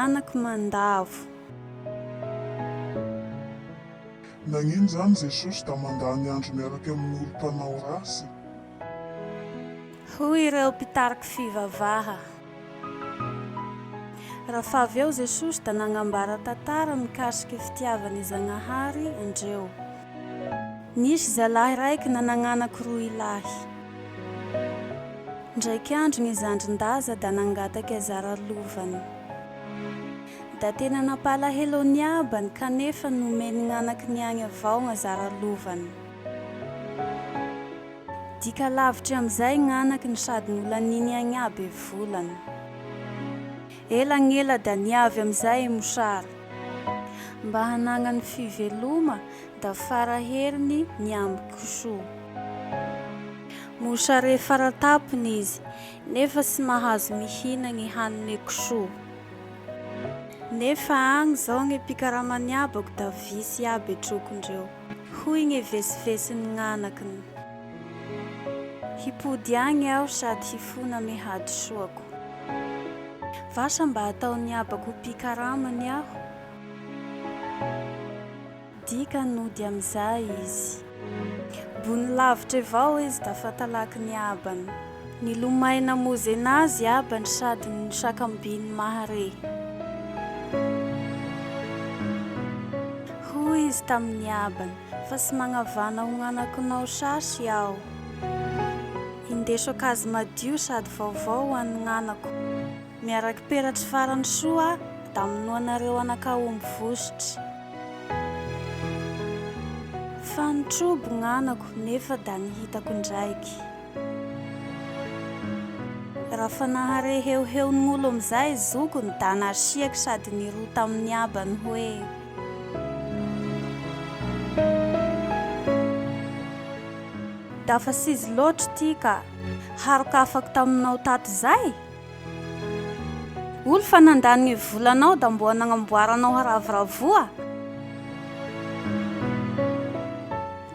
Anaky mandavo. Nagnino zany Jesosy da mandany andro miaraky amin'olo mpanao rasy? Hoy ireo mpitariky fivavaha. Rafa avy eo Jesosy da nagnambara tantara mikasiky fitiavan'i Zagnahary andreo. Nisy zalahy raiky nanagnanaky roy lahy. Ndraiky andro gny zandrin-daza da nangataky azara lovany. Da tena nampalahelo ny abany kanefa nomeny gn'anaky ny agny avao gn'azara lovany. Dika lavitry amizay gn'anaky ny sady nolaniny agny aby e volany. Ela gn'ela da niavy amizay i mosary. Mba hanagnany fiveloma da fara heriny niamby kisoa. Mosare faratapony izy nefa tsy mahazo mihina gny hanine kisoa. Nefa agny zao gny mpikaramany abako da visy iaby e trokondreo. Hoy gny vesivesin'ny gn'anakiny. Hipody agny aho sady hifona amy hadisoako. Vasa mba ataon'ny abako ho mpikaramany aho? Dika nody amizay izy. Bony lavitry avao izy da fa talaky ny abany. Nilomay namozy anazy abany sady nisakambiny mahare. Hoy izy tamin'ny abany, Fa tsy magnavana ho gn'anakinao sasy aho. Indeso ankazo madio sady vaovao ho an'ny gn'anako. Miaraky peratry farany soa da minoanareo anak'aomby vositry. Fa nitrobo gn'anako nefa da nihitako ndraiky. Raha fa nahare heoheon'olo amizay zokiny da nasiaky sady niroa tamin'ny abany hoe. Dafa tsy izy loatry ty ka. Harokafako taminao tato zay? Olo fa nandany ny volanao da mboa nagnamboaranao haravoravoa?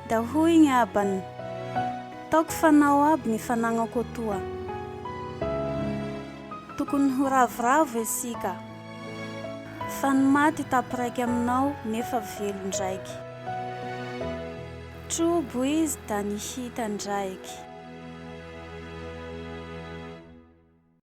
Da hoy gny abany, Taoko fanao aby ny fanagnako atoa. Tokony ho ravoravo isika. Fa ny maty tapiraiky aminao nefa velon-draiky. Trobo izy da nihita ndraiky.